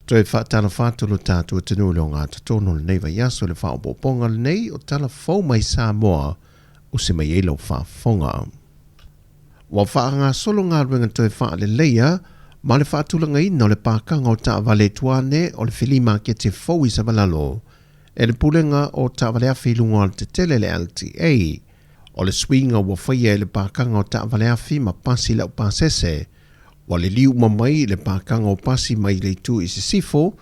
Toe faatalofa atu lo tatou atunuu i le ogatotonu o lenei vaiaso i le faaopoopoga lenei o Tala Fou mai Samoa usi mai ai lau faafofoga. Ua faagasolo galuega toe faaleleia ma le faatulagaina o le pakaga o taavale i tuane o le Fili Maketi fou i Savalalo e le Pulega o Taavale Afi i luga o le tetele le LTA. O le suiga ua faia i le pakaga o taavale afi ma pasi laupasese Ua liliu uma mai le pakaga o pasi mai le itu i sisifo,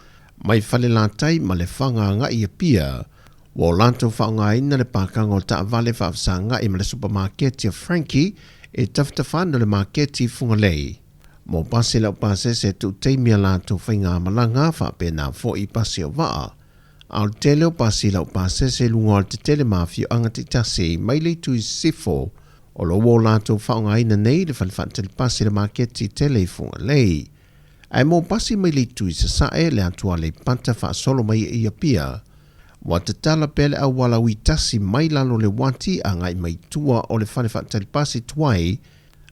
mai Falelatai ma Lefaga agai i Apia. Ua o latou faaaogaina le pakaga o taavale faafesagai ma le supamaketi a Frankie e tafatafa ane o le maketi i Fugalei. Mo pasi laupasese e tuu taimi a latou faigamalaga faapena foi i pasi o vaa. A o le tele o pasi laupasese i luga o le tetele ma afioaga taitasi mai le itu i sisifo, O lo o ua latou faaaogaina nei le fale faatali pasi le maketi tele i Fugalei. Ae mo pasi mai le itu i sasae le atu Aleipata faasolo mai i Apia. Ua tatala pea le auala ui tasi mai lalo le uati agai mai tua o le fale faatali pasi tuai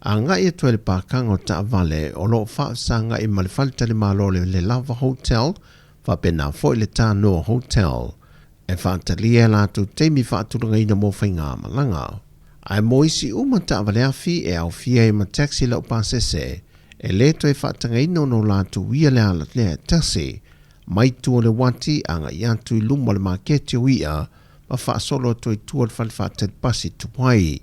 agai atu ai le pakaga o taavale o lo o faafesagai ma le faletalimalo le Le Lava Hotel faapena foi le Tanoa Hotel. E faatalia e latou taimi faatulagaina mo faigamalaga. Ae mo isi uma taavale afi e aofia ai ma taxi laupasese, e le toe faatagaina ona o latou ia le ala lea e tasi, mai tua o le uati agai atu i luma o le maketi o i'a ma faasolo atu ai tua o le fale faatali pasi tuai.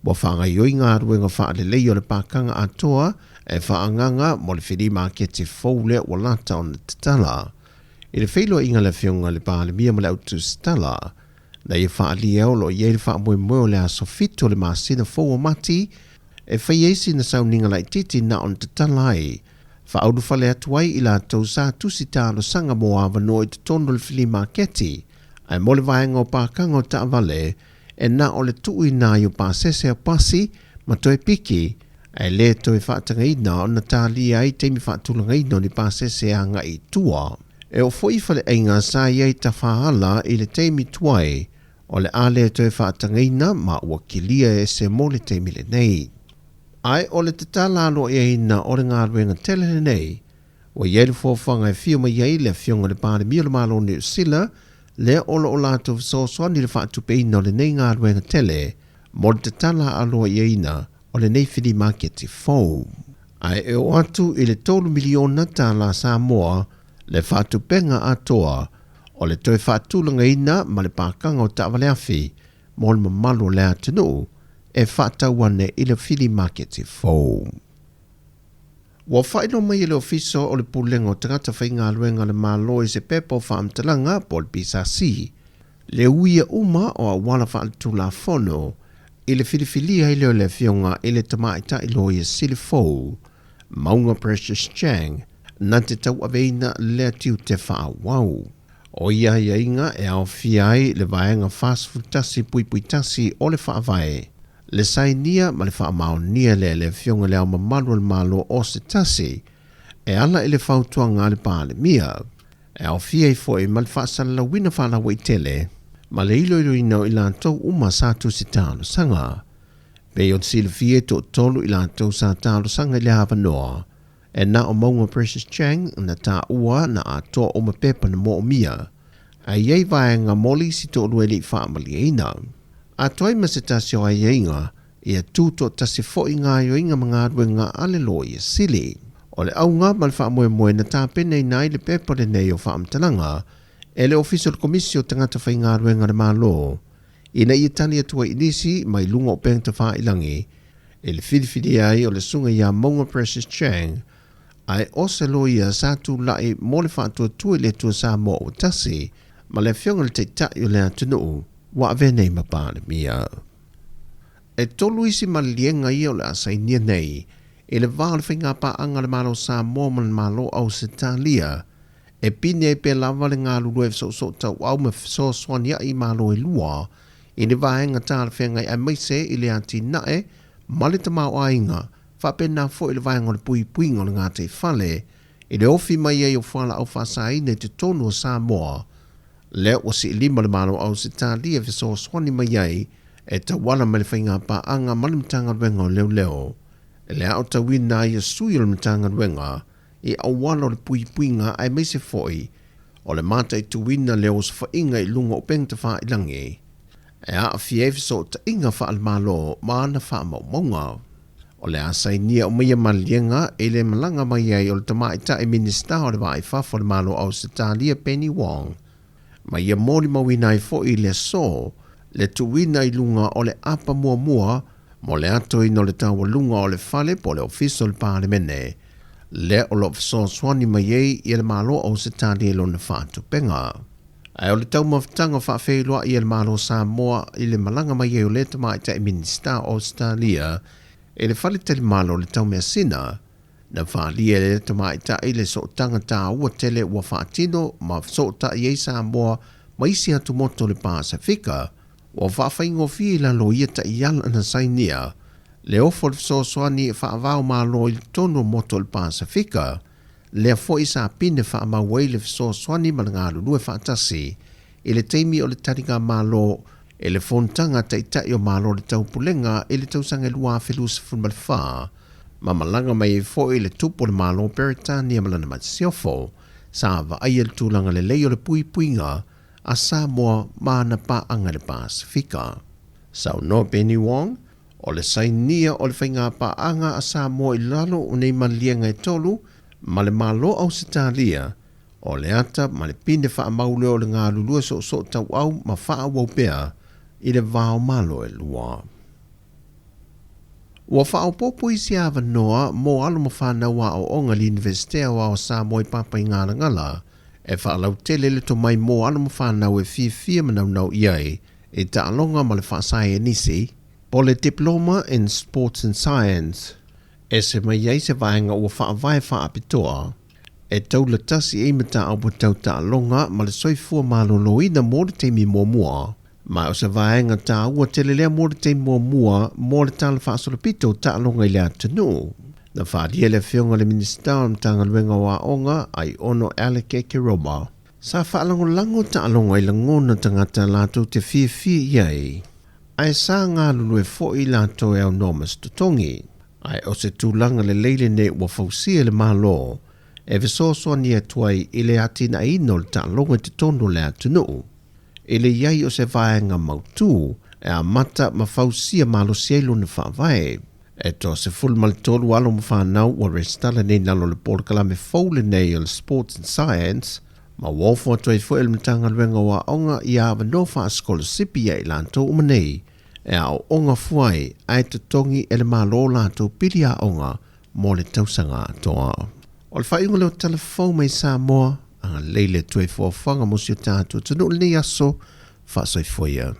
Ua faagaioi galuega faalelei o le pakaga atoa e faaagaga mo le fili maketi fou lea ua lata ona tatala. I le feiloaiga a le Afioga i le Palemia ma le Au Tusitala, na ia faaalia o lo o i ai le faamoemoe o le aso 7 o le masina fou o Mati e fai ai sina sauniga laitiiti na ona tatala ai, faaulufale atu ai i latou sa tusi talosaga mo avanoa i totonu o le fili maketi, ae mo le vaega o pakaga o taavale, e na o le tuuina ai o pasese o pasi ma toe piki, ae le toe faatagaina ona talia ai taimi faatulagaina o ni pasese agai i tua. E oo foi i faleaiga sa i ai tafaala i le taimi tuai, o le a le toe faatagaina ma ua kilia ese mo le taimi lenei. Ae o le tatala aloaiaina o le galuega tele lenei, ua i ai le foafoaga e fio mai ai le Afioga i le Palemia o le Malo o Niu Sila, lea o lo o latou fesoasoani i le faatupeina o lenei galuega tele mo le tatala aloaiaina o lenei fili maketi fou. Ae e oo atu i le $3 miliona tālā Samoa le faatupenga atoa o le toe faatulagaina ma le pakaga o taavale afi mo le mamalu o le atunuu e faatau ane i le fili maketi fou. Ua faailoa mai e le Ofisa o le Pulega o Tagata Faigaluega a le Malo i se pepa o faamatalaga po o le PSC le uia uma o auala faaletulafono i le filifilia ai lea o le Afioga i le Tamaitai Loia Sili fou, Mauga Precious Chang, na te tauaveina lea tiute faaauau. O ia aiaiga e aofia ai le Vaega 41.1 o le Faavae, le sainia ma le faamaonia lea e le Afioga i Le Ao Mamalu o le Malo o se tasi, e ala i le fautuaga a le Palemia, e aofia ai foi ma le faasalalauina faalauaitele ma le iloiloina o i latou uma sa tusi talosaga. Pei ona silafia e toatolu i latou sa talosaga i le avanoa, e na o Mauga Precious Chang na taua na atoa uma pepa na moomia, ae i ai vaega moli si toalua e le i faamalieina. Atoa ai ma se tasi o aiaiga, ia tū toatasi foi gaoioiga ma galuega a le Loia Sili. O le auga ma le faamoemoe na tapenaina ai le pepa lenei o faamatalaga e le Ofisa o le Komisi o Tagata Faigaluega a le Malo, ina ia tali atu ai i nisi mai luga o upega tafailagi i le filifilia ai o le susuga ia Mauga Precious Chang, ae o se loia sa tulai mo le faatuatua i le Atua Samoa ua tasi ma le Afioga i le Taitai o le atunuu ua avea nei ma Palemia. E tolu isi maliliega ia o le a sainia nei i le va o le faigapaaga a le Malo o Samoa ma le Malo o Ausetalia e pine ai pea lava le galulue fesoosoo-tauau ma fesoasoania'i i Malo e lua i ni vaega talafeagai aemaise i le atinae ma le tamaoaiga, faapena foi le vaega o le puipuiga o le gataifale i le ofi mai ai o fualaau faasaina i totonu o Samoa, lea ua siilima le Malo o Ausetalia e fesoasoani mai ai e tauala mai le faigapaaga ma le Matagaluega o Leoleo. E le aotauina ai e sui o le Matagaluega i auala o le puipuiga aemaise foi o le mataituina le osofaiga i luga o upega tafailagi e aafia ai fesootaiga faale-Malo ma ana faamaumauga. O le a sainia uma ia maliega i le malaga mai ai o le Tamaitai Minisita o le Va i Fafo o le Malo o Ausetalia Penny Wong ma ia molimauina ai foi i le aso le tuuina i luga o le apa muamua mo le atoina o le taualuga o le fale po o le Ofisa o le Palemene lea o lo o fesoasoani mai ai i le Malo o Ausetalia i lona faatupega. Ae o le taumafataga faafeiloai a le Malo o Samoa i le malaga mai ai o lea tamaitai Minisita o Ausetalia i le faletalimalo o le Taumeasina, na faaalia e lea tamaitai le sootaga taua tele ua faatino ma fesootai ai Samoa ma isi atumotu o le Pasefika, ua faafaigofie i lalo o ia taiala na sainia le ofo o le fesoasoani e faava o Malo i totonu o motu o le Pasefika, lea foi sa pine faamau ai le fesoasoani ma le galulue faatasi i le taimi o le taligamalo i le Fonotaga a Taitai o Malo o le Taupulega i le tausaga 2024, ma malaga mai ai foi le Tupu o le Malo o Peretania ma lana Masiofo, sa vaaia le tulaga lelei o le puipuiga a Samoa ma ana paaga i le Pasefika. Saunoa Penny Wong, O le sainia o le faigapaaga a Samoa i lalo o nei maliega e tolu ma le Malo o Ausetalia, o le ata ma le pine faamau lea o le galulue soosootauau ma faaauau pea i le va o Malo e lua. Ua faaopoopo isi avanoa mo alo ma fanau aoaoga i le Iunivesite Aoao o Samoa i Papaigalagala e faalautele le tomai mo alo ma fanau e fiafia ma naunau i ai i taaloga ma le faasaienisi, po o le Diploma in Sports and Science, ese mai ai se vaega ua faavae faapitoa e taula tasi ai mataupu tau taaloga ma le soifua maloloina mo le taimi muamua. Ma o se vaega taua tele lea mo le taimi muamua mo le Tala Faasolopito o Taaloga i le atunuu. Na faaalia e le Afioga i le Minisita o le Matagaluega o Aoga, Aiono Alec Keroma, Sa faalagolago taaloga i lagona tagata latou te fiafia i ai, ae sa galulue foi latou e aunoa ma se totogi. Ae o se tulaga lelei lenei ua fausia e le Malo e fesoasoani atu ai i le atinaeina o le taaloga i totonu o le atunuu, i le i ai o se vaega mautu e amata ma fausia malosi ai lona faavae. E toa 13 alo ma fanau ua resitala nei i lalo o le polokalame fou lenei o le Sports and Science, ma ua ofo atu ai foi e le Matagaluega o Aoga ia avanoa faasikolasipi ia i latou uma nei e aooga fua ai ae totogi e le Malo latou pili aoga mo le tausaga atoa. O le faaiuga lea o Tala Fou mai Samoa, agalelei le Atua i foafoaga mo si o tatou atunuu i lenei aso, faasoifua ia.